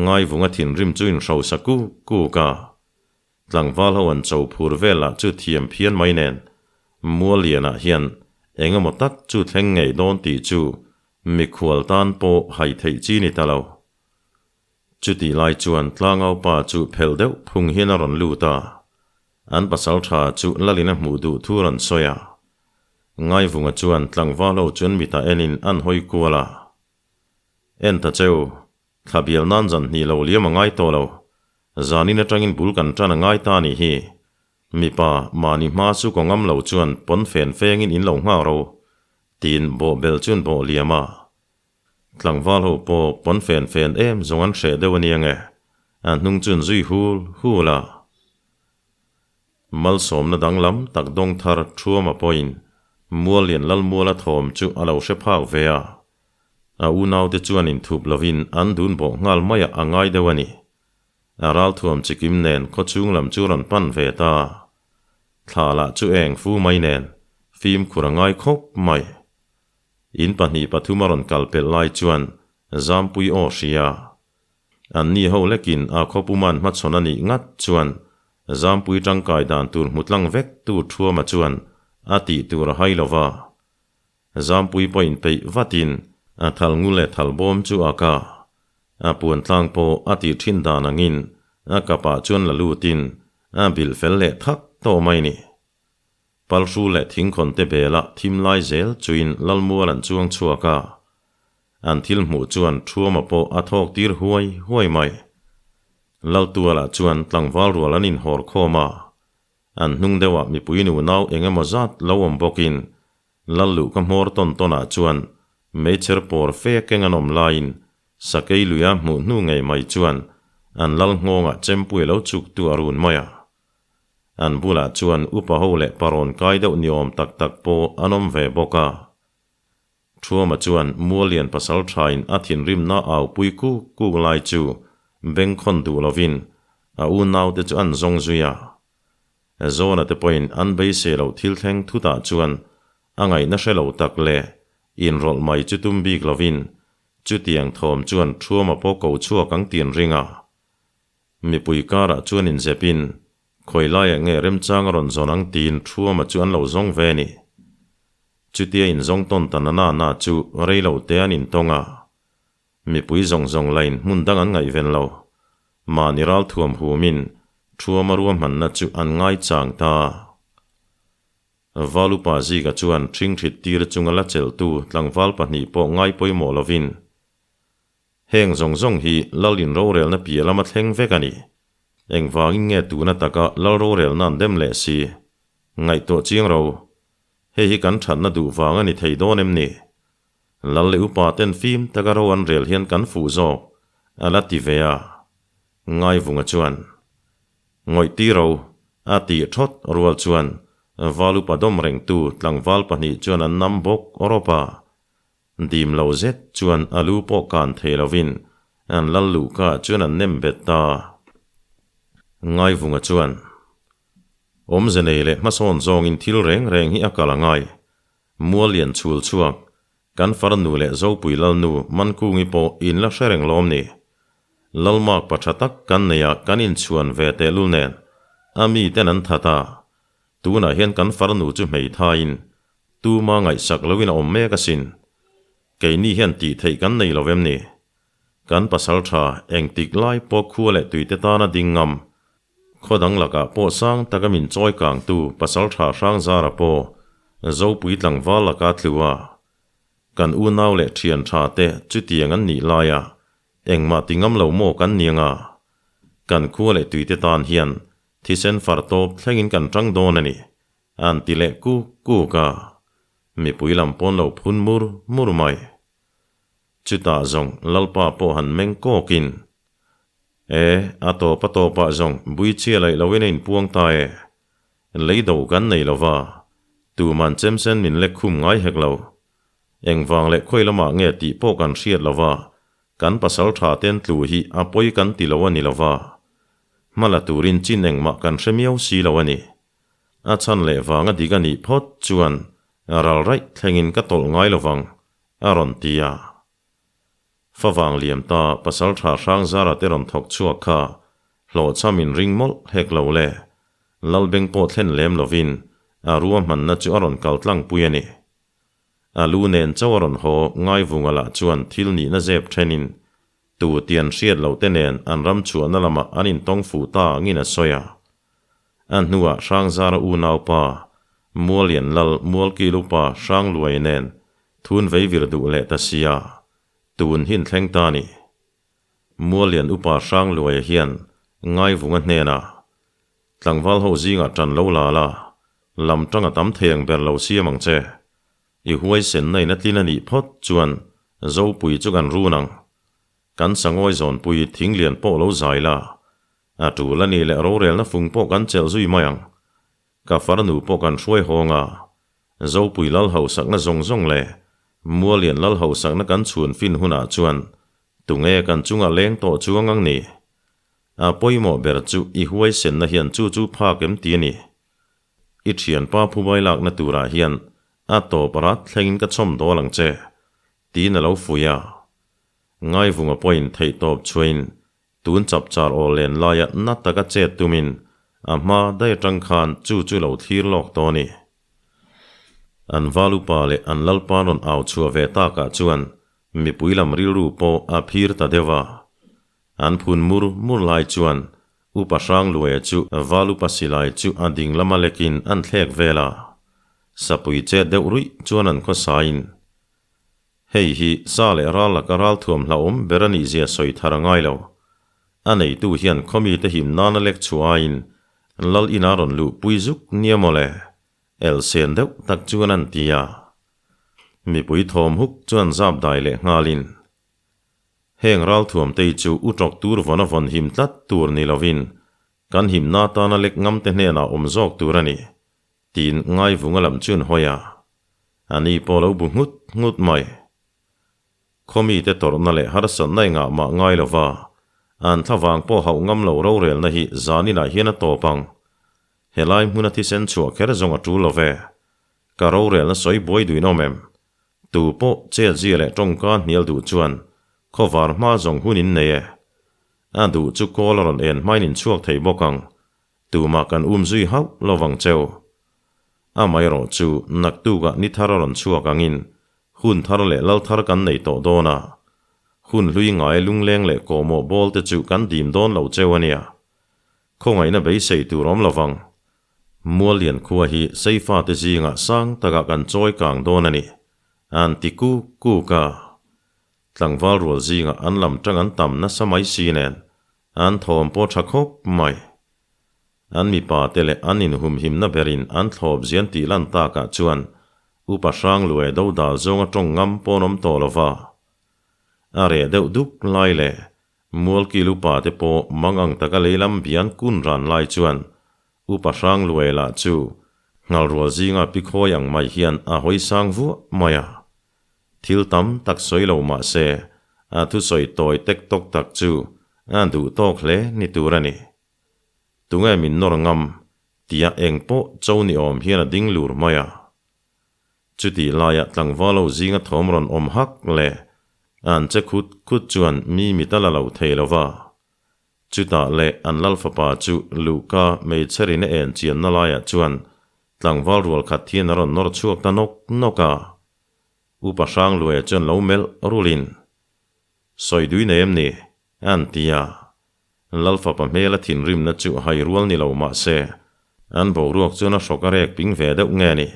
Ngaivunga thinrim chu inhrosa kuk kuk a. Tlangval ho an cho phur vel lah chu thiam phian mai nen Muallianah hian eng emaw tak chu thleng ngei dawn tih chu mikhual tan pawh hai theih chi ni ta lo. Chutih lai chuan tlangaupa chu phelh deuh phung hian a rawn lut a, an pasal tha chu Lalin a hmuh duh thu rawn sawi a. Ngaivunga chuan tlangval ho chuan mitah enin an hawi kual a. En ta cheu, thla bial nan zan hnih lo liam a ngai tawh lo. Zanin atangin bul kan tan a ngai ta nih hi. Mipa, mahni hma chu kaw ngam lo chuan pawn fen fengin in lo nghak ro, tiin bawhbel chuan bawh liam a. Tlangval ho pawh pawn fen fen em zawng an hreh deuh a nia nge, a hnung chuan zui hul hul a. Malsawmna danglam tak dawng thar Thuama pawhin Muallian Lalmuala thawm chu a lo hre phak ve a. A unaute chuan inthup lovin an dun bawh nghal maiah a ngai deuh a ni. A ralthuam chikim nen khawchhung lam chu rawn pan ve ta. Thla lah chu eng fu mai nen fimkhur a ngai khawp mai. In pahnih pathum a rawn kal pelh lai chuan Zampui aw hria. An ni ho lekin a khawpuman hmachhawn a nih ngat chuan Zampui tangkai dan tur hmu tlang vek tu Thuama chuan a tih tur a hai lo va. Zampui pawh inpeih vatin a thal ngu leh thal bawm chu a ka. A puan tlang pawh a tih thin dan angin a kapah chuan la lutin a bilh fel leh thak tawh mai ni. Palhru leh thingkhawn te belah thim lai zel chuin Lalmual an chuang chhuak a. An thil hmuh chuan Thuama pawh a thawk tir huai huai mai. Laltualah chuan tlangval rual an inhawr khawm a. An hnung deuhah mipui nu nau eng emaw zat lo awm bawkin Lal luhka hmawr tawn tawnah chuan meichher pawr fe keng an awm laiin Sakei luia hmuh hnu ngei mai chuan an lal nghawngah chempui a lo chuk tu a run mai a. An bulah chuan upa ho leh parawn kai deuh ni awm tak tak pawh an awm ve bawk a. Thuama chuan Muallian pasal thain a thinrimna au pui kuk kuk lai chu bengkhawn duh lovin a unaute chu an zawng zui a. Zawna te pawhin an beisei loh thil thleng thutah chuan a ngaihna hre lo tak leh inrawlh mai chu tum bik lovin chutiang thawm chuan Thuama pawh ko chhuak ang tin ring a. Mipui karah chuan inzepin khawi laiah nge remchang a rawn zawn ang tiin Thuama chu an lo zawng ve a ni. Chutia inzawng tawn ta na na na chu rei lo te an intawng a. Mipui zawng zawng lain hmun dang an ngaihven lo. Mahni ralthuam humin Thuama ruahmanna chu an ngaichang ta. Valupa Zika chuan ṭhingṭhit tir chunga la chelhtu tlangval pahnih pawh ngai pawimawh lovin, Heng zawng zawng hi Lal inrorelna piah lama thleng vek a ni. Engvangin nge tuna taka Lal rorelna an dem leh si? Ngaihtuah chiang ro. Hei hi kan thatna duh vang a ni thei dawn em ni? Lal leh upa ten fim taka ro an rel hian kan fuh zawk, a la ti ve a. Ngaivunga chuan, Ngawih ti ro, a tih thawt rual chuan val upa dawm rengtu tlangval pahnih chuan an nam bawk rawp a. Dim lo zet chuan a lu pawh kan thei lovin an lal luhka chuan an nem bet ta. Ngaivunga chuan, Awmze nei leh hmasawn zawngin thil reng reng hi a kal a ngai. Mual lian chhul chhuak, kan farnu leh Zopui Lalnu Mankungi pawh in la hre reng lawm ni. Lalmak pa tha tak kan nei a kan inchhuan ve tehlul nen a mi ten an that a, tunah hian kan farnu chu hmeithaiin tuma ngaihsak loin a awm mek asin. Keini hian tih theih kan nei lo em ni? Kan pasal tha engtik lai pawh khua leh tuite tana ding ngam Khaw dang lakah pawh sang taka min chawi kangtu Pasaltha Hrangzara pawh Zopui tlangval laka tlu a, kan unau leh thian tha te chutiang an nih laia engmah ti ngam lo maw kan ni anga? Kan khua leh tuite tan hian thisen far tawp thlengin kan tang dawn a ni, an ti leh kuk kuk a, mipui lam pawn lo phun mur mur mai. Chutah zawng Lalpa pawh han meng kawkin, E, a tawp a tawpah zawng bui chhia laih loin a inpuang ta e. Lei do kan nei lo va, tuman chemsen min lek khum ngai hek lo. Engvang leh khawi lamah nge tih pawh kan hriat lo va, kan pasal tha ten tlu hi a pawi kan ti lo a ni lo va. Hma la turin chin engmah kan hre miau si lo a ni. A chhan leh vang a dik a nih phawt chuan ral raih thlengin ka tawlh ngai lo vang, a rawn ti a. Favang liam ta pasal tha hrang zara te rawn thawk chhuak kha hlawhchham in ring mawlh hek lo le. Lalbeng pawh thlen lem lovin a ruahmanna chu a rawn kal tlang pui a ni. A lu nen chauh a rawn haw Ngaivunga lah chuan thil nihna zep thenin tu tian hriat loh te nen an ram chhuahna lamah an intawng fuh ta angin a sawi a. A hnuah Hrangzara unaupa Muallian Lal Mualkil upa Hrangluai nen Thun veivir duh leh ta sia, tun hin thleng ta ni. Muallian upa Hrangluaia hian Ngaivunga hnenah, Tlangval ho zingah ṭan lo la la, lam ṭang a tam thei ang ber lo siam ang che. I huaisenna in a tlin a nih phawt chuan Zopui chu kan run ang. Kan sangawi zawnpui thinglian pawh lo zai la, a ṭul a nih leh rorelna fung pawh kan chelh zui mai ang. Ka farnu pawh kan hruai hawng a, Zopui lal hausakna zawng zawng leh Muallian lal hausakna kan chhun fin hunah chuan tunge kan chunga leng tawh chuang ang ni? A pawimawh ber chu i huaisenna hian chu chu phak em ti a ni. I thianpa phubai lakna turah hian a tawp rat thlengin ka chhawm dawl ang che, tiin a lo fuih a. Ngaivunga pawhin theihtawp chhuain Tun chapchar aw len laia na taka chet tumin a hma daih atang khan chu chu lo thlir lawk tawh a ni. An valupa leh an lalpa rawn au chhuah ve takah chuan mipui lam rilru pawh a phir ta deuh a. An phun mur mur lai chuan Upa Hrangluaia chu valupa silai chu a ding lama lekin an thlek vel a. Sapui chet deuh ruih chuan an khawsain Hei hi sa leh ral laka ralthuam hlauhawm ber a nihzia sawi thar a ngai lo. A neitu hian khawmite him nana lek chhuah aiin Lal ina rawn luh pui zuk nia maw le? Elsen deuh tak chuan an ti a. Mipui thawm huk chuan zap dai leh nghalin, Heng ralthuamtei chu u tawk tur vawn a vawn him tlat tur ni lovin kan himna atana lek ngamte hnenah awm zawk tur a ni. Tiin Ngaivunga lam chuan hawi a, a ni pawh lo bu nghut nghut mai. Khawmite tawrhna leh harsatna engah mah ngai lo va, an thlavang pawh hauh ngam lo rorelna hi zaninah hian a tawp ang. Helai hmuna thisen chhuah kher zawng a tul lo ve. Ka rorelna sawi buai duin awm em? Tu pawh chelzia leh tawngka hnial duh chuan khawvar hma zawng hun in nei e. A duh chu kawl a rawn en hmain in chhuak thei bawk ang. Tumah kan um zui hauh lo vang cheu. Amaherawh chu naktukah ni thar a rawn chhuak angin hun thar leh lal thar kan nei tawh dawn a. Hun hlui ngai lungleng leh kawhmawh bawl te chu kan dim dawn lo cheu a nia. Khawngaihna beisei tur awm lovang. Muallian khua hi Seifa te zingah sang takah kan chawi kang dawn a ni, an ti kuk kuk a. Tlangval rual zingah an lam tang an tam nasa mai si nen, an thawm pawh tha khawp mai. An mipa te leh an inhumhimna berin an thlawp zian tih lan takah chuan Upa Hrangluai dodal zawnga tawng ngam pawn awm tawh lova. A reh deuh dup lai leh Mualkil upa te pawh mang ang taka leilam bian kun ran lai chuan Upa Hrangluai lah chu Nghalrual zinga pi khawi ang mai hian a hawi sang vuah mai a. Thil tam tak sawi lo mah se a thusawi tawi tek tawk tak chu a duh tawk hle ni tur a ni. Tunge min nawr ngam tia eng pawh cho ni awm hian a ding lur mai a. Chutih laiah tlangval ho zinga thawm rawn awm hak leh an che khut khut chuan mi mit a la lo thei lo va. Chutah leh an lal fapa chu Luhka meichherin a en chianna laiah chuan tlangval rual khat hian a rawn nawr chhuak ta nawk nawk a. Upa Hrangluaia chuan lo melh rulin, Sawi dui nei em ni? An ti a. Lal fapa hmela thinrimna chu hai rual ni lo mah se, an boruak chuan a hrawk a rek ping ve deuh nge ni?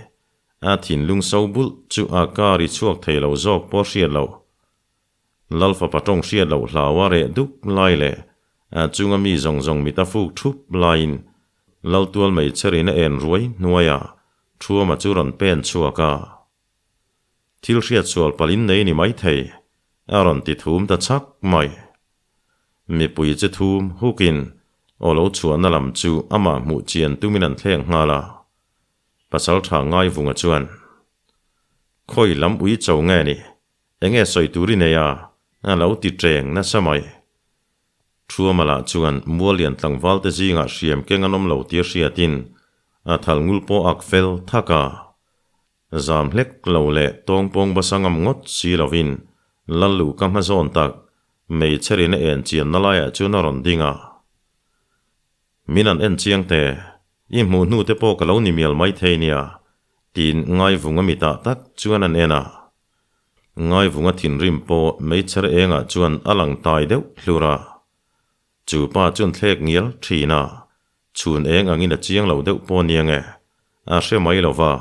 A thinlung so bulh chu a kar i chhuak thei lo zawk pawh hriat lo. Lal fapa tawng hriat loh hlau a reh duk lai leh a chunga mi zawng zawng mit a fuk thup laiin Lal tual mai cherin a en ruai hnuai a, Thuama chu rawn pen chhuak a. Thil hriat sual palh in nei ni maithei, a rawn ti thum ta chak mai. Mipui che thum hukin aw lo chhuahna lam chu amah hmuh chian tumin an thleng nghal a. Pasal tha Ngaivunga chuan, Khawi lam ui cho nge ni? Enge sawi tur i nei a? A lo ti ṭeng nasa mai. Thuama lah chuan Muallian tlangval te zingah hriam keng an awm lo tia hriatin a thal ngul pawh ak fel thak a. Zam hlek lo leh tawngpawng basa ngam ngawt si lovin Lallu ka hma zawn tak meichherin a en chianna laiah chuan a rawn ding a. Min an en chiang te, i hmuh hnu te pawh ka lo ni mial maithei nia, tiin Ngaivunga mitah tak chuan an en a. Ngaivunga thinrim pawh meichher engah chuan a lang tai deuh hlur a. Chu pa chuan thlek ngial thin a, chhun eng angin a chiang lo deuh pawh nia nge, a hre mai lo va.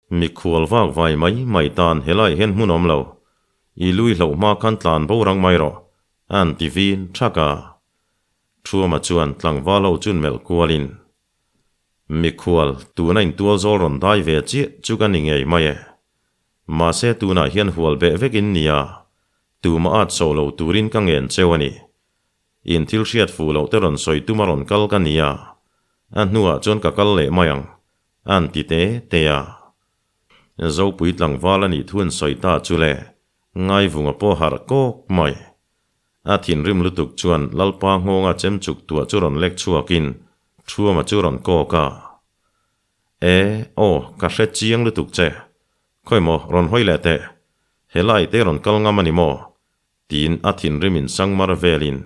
Mikhual vak vai mai mai tan helai hian hmun awm lo, i lui hloh hma khan tlan bo rang mai rawh, an ti vin thak a. Thuama chuan tlangval ho chun melh kualin, Mikhual, tuna intual zawl rawn dai ve chiah chu ka ni ngei mai e. Mahse tunah hian hual beh vek in nia, tumah at so lo turin ka ngen cheu a ni. In thil hriat fuh loh te rawn sawi tuma rawn kal ka nia, a hnuah chuan ka kal leh mai ang, an ti te te a. Zopui tlangval a nih thu an sawi ta chu le, Ngaivunga pawh harh kawk mai. A thinrim lutuk chuan Lalpa nghawnga chem chuk tuah chu rawn lek chhuakin Thuama chu rawn kawk a. E, aw, ka hre chiang lutuk che. Khawi maw, rawn hawi leh teh. Helai te rawn kal ngam a ni maw? Tiin a thinrim in sangmar velin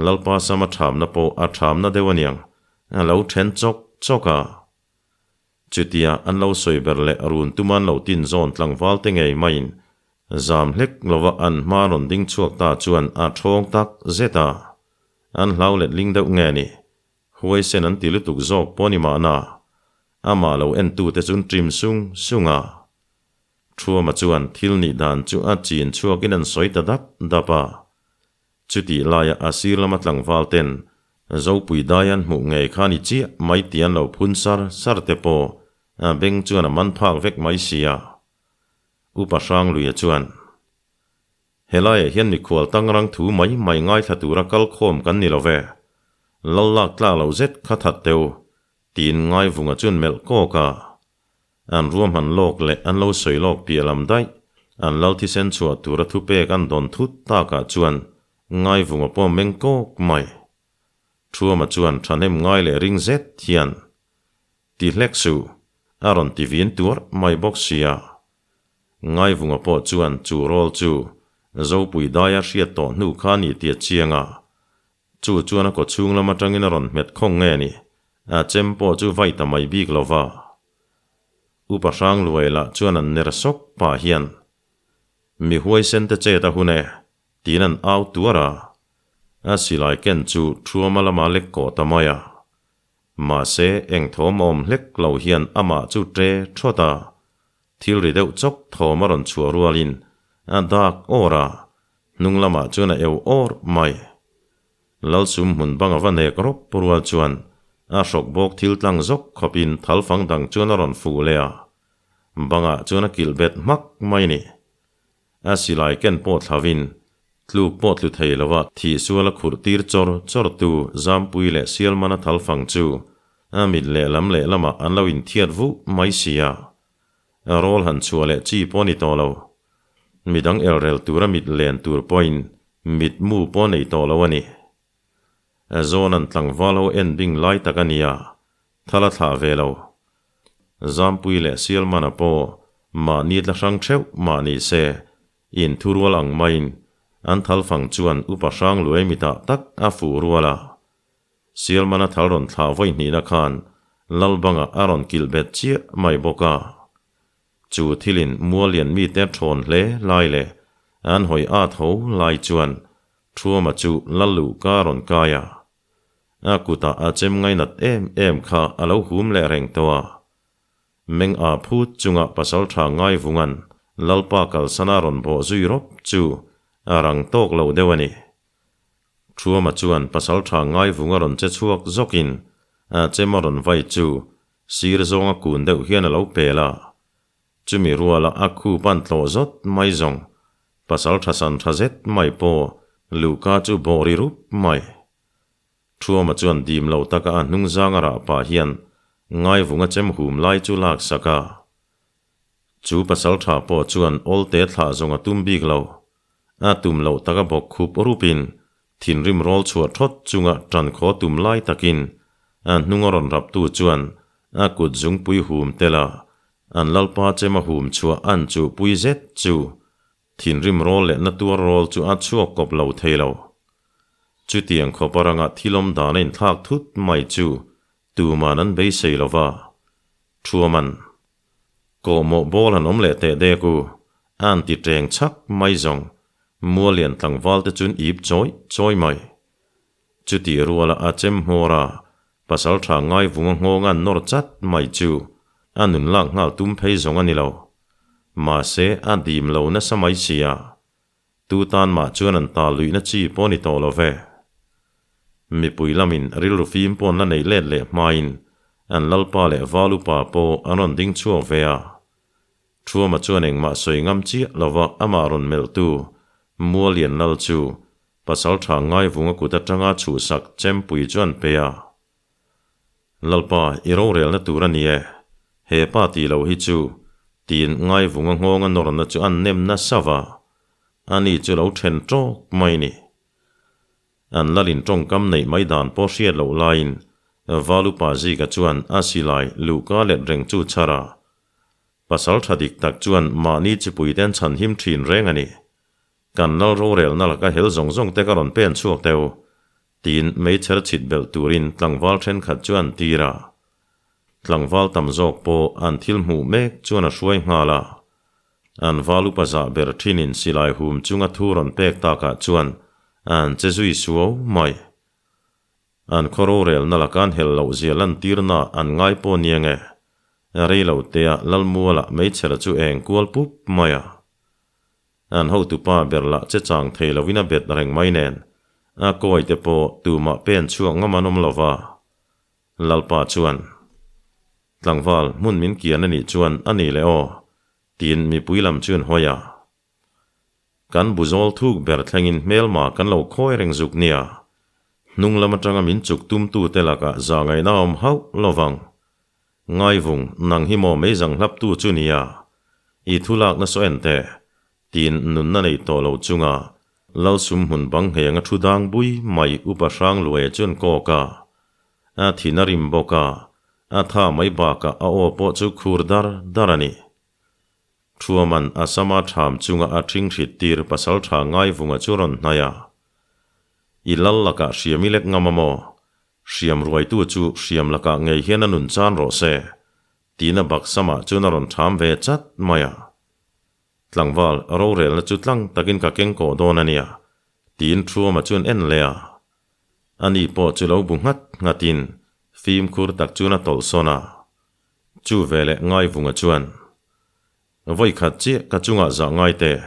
Lalpa sama thamna pawh a thamna deuh aniang, a lo then chawk chawk a. Chutia an lo sawi ber leh run tuman lo tin zawn tlangval te ngei maiin zam hlek lova an hma rawn ding chhuak ta chuan a thawng tak zet a. An hlau let ling deuh nge ni? Huaisen an ti lutuk zawk pawh ni mahna amah lo entute chuan ṭim sung sung a. Thuama chuan thil nih dan chu a chin chhuakin an sawi ta dap dap a. Chutih laia a sir lama tlangval ten Zopui dai an hmuh ngei kha ni chiah mai tih an lo phun sar sar te pawh a beng chuan a man phak vek mai si a. Upa Hrangluia chuan, Helaiah hian mikhual tangrang thu mai mai ngaithla tura kal khawm kan ni lo ve. Lal lak tlak loh zet kha that teu, tiin Ngaivunga chuan melh kawk a. An ruahman lawk leh an lo sawi lawk piah lam daih, an lal thisen chhuah tura thupek an dawn thut takah chuan Ngaivunga pawh meng kawk mai. Thuama chuan thahnem ngai leh ring zet hian, Ti hlek suh, a rawn ti vin tuar mai bawk sia. Ngaivunga pawh chuan chu rawl chu Zopui daia hriat tawh hnu kha ni tia chiang a, chu chuan a kawchhung lam atangin a rawn hmet khawng nge ni, a chem pawh chu vai ta mai bik lo va. Upa Hrangluai lah chuan an ner sawk pah hian, Mi huaisen te chet a hun e. Tiin an au tuar a. A silai ken chu Thuama lama lek kawh ta mai a. Mahse, eng thawm awm hlek lo hian amah chu ṭe ṭhawt a. Thil ri deuh chawk thawm a rawn chhuah rualin a dak awr a, hnung lamah chuan a eu awr mai. Lalsum hmun bang a va nek rawp rual chuan a hrawk bawk thil tlang zawk khawpin thalfang dang chuan a rawn fuh leh a, bangah chuan a kilh bet hmak mai ni. A silai ken pawh thlavin tluk pawh tlu thei lova thihsual a khurh tir chawr chawr tu Zampui leh Sialmana thalfang chu a mit lehlam lehlamah an lo inthiat vuh mai si a. A rawl han chhuah leh chi pawh a ni tawh lo. Midang elrel tura mit len tur pawhin mit mu pawh a nei tawh lo a ni. A zawn an tlangval ho en bing lai tak a ni a, thal a thlah ve lo. Zampui leh Sialmana pawh mahni tla hrang theuh mah ni se, in thurual ang maiin an thal fang chuan upa hrang luai mitah tak a fuh rual a. Sialmana thal rawn thlah vawi hnihna khan Lalbanga a rawn kilh bet chiah mai bawk a. Chu thilin Mualian mite thawn hle lai leh an hawi at ho lai chuan Thuama chu Lalluhka rawn kai a. A kutah a chem ngainat em em kha a lo hum leh reng tawh a. Meng a phut chunga pasal tha Ngaivunga'n Lalpa kalsana rawn bawh zui rawp chu a rang tawk lo deuh a ni. Thuama chuan pasal tha Ngaivunga rawn che chhuak zawkin a chem a rawn vai chu sir zawnga kun deuh hian a lo pel a. Chumi ruala a khup an tlawh zawt mai zawng pasal tha san tha zet mai pawh luhka chu bawh ri rup mai. Thuama chuan dim lo taka a hnung zang a rah pah hian Ngaivunga chem hum lai chu lak sak a. Chu pasal tha pawh chuan awlte thlah zawng a tum bik lo. A tum loh taka bawk khup rupin thinrim rawl chhuah thawt chunga tan khaw tum lai takin a hnung a rawn raptu chuan a kut zungpui hum tel a, an lalpa chem a hum chhuah an chuhpui zet chu thinrim rawl leh na tuar rawl chu a chhuak kawp lo thei lo. Chutiang khawpa ranga thilawm dan a inthlak thut mai chu tuman an beisei lo va, Thuaman Kawhmawh bawl han awm leh teh dek u, a han ti teng chhak mai zawng, Mualian tlangval te chuan ip chawi chawi mai. Chutih ruala a chem hmawr a, pasal tha Ngaivunga nghawng an nawr chat mai chu a nun lak nghal tum phei zawng a ni lo. Mahse, a dim lo nasa mai sia. Tu tan mah chuan an ta luihna chi pawh ni tawh lo ve. Mipui lamin rilru fim pawn la neih let leh hmain an lalpa leh val upa pawh an rawn ding chhuak ve a. Thuama chuan engmah sawi ngam chiah lova amah rawn melhtu Mualian lal chu pasal tha Ngaivunga kut atanga chhuhsak chempui chu an pe a. Lalpa, i rorelna tur a ni e. He pa tih loh hi chu, tiin Ngaivunga nghawnga nawrna chu an nem nasa va. Ani chu lo then tawk mai ni. An lalin tawngkam neih mai dan pawh hriat loh laiin Valupa Zika chuan a silai luhka let reng chu chhar a. Pasal tha dik tak chuan mahni chipuite an chhan him thin reng a ni. Kan lal rorelna laka hel zawng zawng te ka rawn pen chhuak deuh. Tiin meichher chhit belh turin tlangval thenkhat chu an tir a. Tlangval tam zawk pawh an thil hmuh mek chuan a hruai nghal a. An val upa zah ber thinin silai hum chunga thu rawn pek takah chuan an che zui suau mai. An khaw rorelna laka an helh loh zia lantirna an ngai pawh nia nge. Rei lo tea Lalmuala meichher chu eng kual pup mai a. An hotupa ber lah che chang thei loin a bet reng mai nen, a kawi te pawh tumah pen chhuak ngam an awm lo va. Lalpa chuan, Tlangval, hmun min kian a nih chuan a ni leh aw, tiin mipui lam chu an hawi a. Kan buzawl thuk ber thlengin hmelma kan lo khawi reng zuk nia, hnung lam atanga min chuk tumtute lakah zahngaihna a awm hauh lo vang. Ngaivung, nang hi maw meizang hlaptu chu nia, i thu lakna saw en teh, tiin nunna nei tawh lo chunga Lalsum hmun bang ngheng a thu dang bui mai Upa Hrangluaia chuan kawk a, a thin a rim bawk a, a tha mai bakah a aw pawh chu khur dar dar a ni. Thuaman a sama tham chunga a ṭhinghrit tir pasalṭha Ngaivunga chu rawn hnai a, I lal lakah hriam i lek ngam a maw? Hriam ruaitu chu hriam lakah ngei hian a nun chan rawh se, tiin a baksamah chuan a rawn ṭham ve chat mai a. Tlangval, rorelna chu tlang takin ka keng kawh dawn a nia. Tiin Thuama chuan en leh a. Ani pawh chu lo bu nghat nghatin fimkhur tak chuan a tawlh sawn a. Chu veleh Ngaivunga chuan, Vawi khat chiah ka chungah zah ngai teh,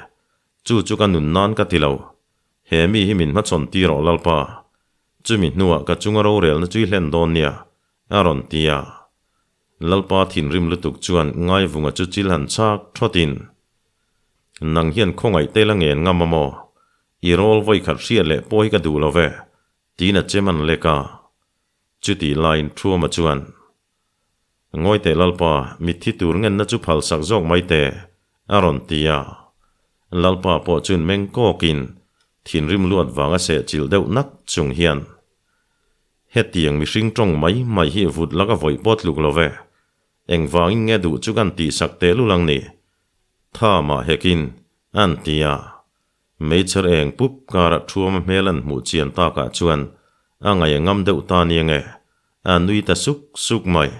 chu chu ka nun nan ka ti lo. He mi hi min hmachhawn ti rawh Lalpa. Chumi hnuah ka chunga rorelna chu i hlen dawn nia, a rawn ti a. Lalpa thinrim lutuk chuan Ngaivunga chu chil han chhak thawtin, Nang hian khawngaih te la ngen ngam a maw? I rawl vawi khat hriat leh pawh hi ka duh lo ve, tiin a chem an lek a. Chutih laiin Thuama chuan, Ngawi teh Lalpa, mitthi tur ngenna chu phal sak zawk mai teh, a rawn ti a. Lalpa pawh chuan meng kawkin thinrim luat vanga seh chilh deuh nak chung hian, Hetiang mihring tawng mai mai hi vut laka vawi pawh tluk lo ve, Engvangin nge duh chu kan tihsak teh lul ang ni? Tha mah hekin, an ti a. Meichher eng pup karah thuama hmel an hmuh chian takah chuan a ngaih a ngam deuh ta nia nge, a nui ta suk suk mai.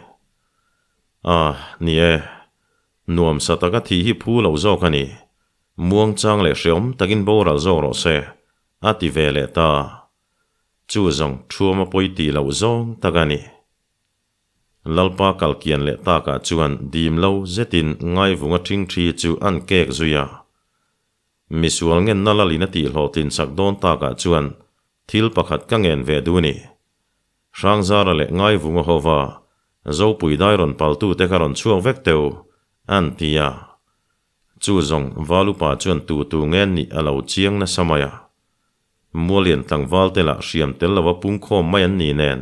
A, ni e, nuamsa taka thih hi phu lo zawk a ni. Muangchang leh hreawm takin boral zawk rawh se, a ti ve leh ta. Chu zawng thuama pawi tih loh zawng tak a ni. Lalpa kalkian leh takah chuan dim lo zetin ngaivunga ṭhingṭhi chu an kek zui a. Misual ngenna lalin a tihhlawhtlin chak dawn takah chuan thil pakhat ka ngen ve duh ni. Hrangzara leh ngaivunga hova Zopui dai rawn paltute kha rawn chhuak vek teu, an ti a. Chu zawng Valupa chuan tu tu ngen nih a lo chiang nasa mai a. Mualian tlangval te lah hriam tel lova pungkhawm mai an ni nen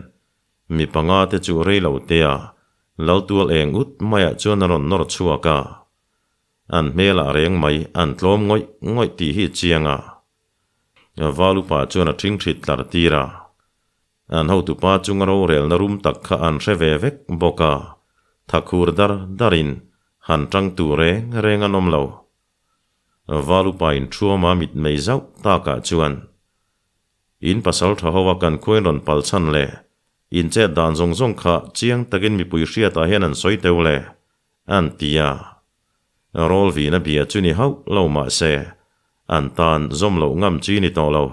Mi panga te chu rei lo te a, Laltual eng ut maiah chuan a rawn nawr chhuak a. An hmelah reng mai an tlawm ngawih ngawih tih hi chiang a. Valupa chuan a ṭhingṭhit tlar tir a. An hotupa chunga rorelna rum tak kha an hre ve vek bawk a, thakhur dar darin han ṭang tur reng reng an awm lo. Valupa in ṭhuama mitmei zauh takah chuan In pasal tha ho a kan khuain rawn pal chhan le, in chet dan zawng zawng kha chiang takin mipui hriatah hian an sawi teu le, an ti a. Rawl vina bia chu ni hauh lo mah se, an tan zawm loh ngam chi ni tawh lo.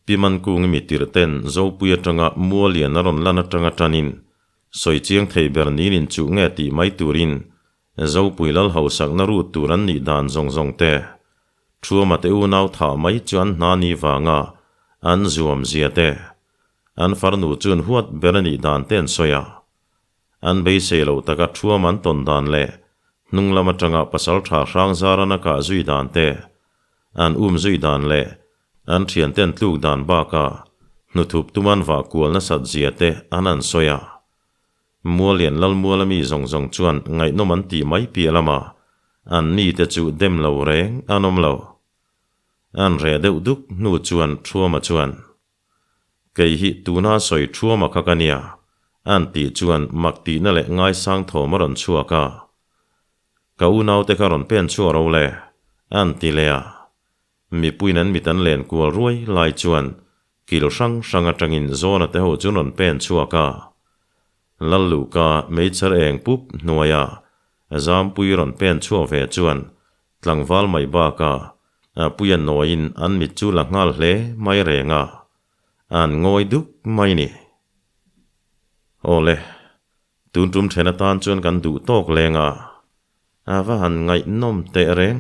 Pi Mankung i mi tirh ten Zopui atanga Mualian a rawn lan atanga tanin sawi chiang thei ber niin inchuh nge tih mai turin Zopui lal hausakna rut tur an nih dan zawng zawng te, Thuama te unau thah mai chu an hna ni vanga an zuam zia te, an farnu chuan huat ber a nih dan te an sawi a. An beisei loh taka Thuama an tawn dan leh hnung lam atanga pasal tha hrang zaran a kah zui dan te, an um zui dan leh an thiante an tluk dan bakah hnuthup tuman vah kual nasat zia te an an sawi a. Mualian Lalmuala mi zawng zawng chuan ngaihnawm an tih mai piah lamah an mite chu dem lo reng an awm lo. An reh deuh duk hnu chuan Thuama chuan, Kei hi tuna sawi Thuama kha ka nia, an tih chuan mak tihna leh ngaisang thawm a rawn chhuak a. Ka unaute kha rawn pen chhuak ro le, an ti leh a. Mipuiin an mit an len kual ruai lai chuan kil hrang hrang atangin Zawna te ho chu rawn pen chhuak a. Lalluka meichher eng pup hnuaia Zampui rawn pen chhuak ve chuan tlangval mai bakah Puia nawiin an mit chu la nghal hle mai reng a, an ngawi duk mai ni. Awle, tun tum then atan chuan kan duh tawk leng a, a va han ngaihnawm teh reng.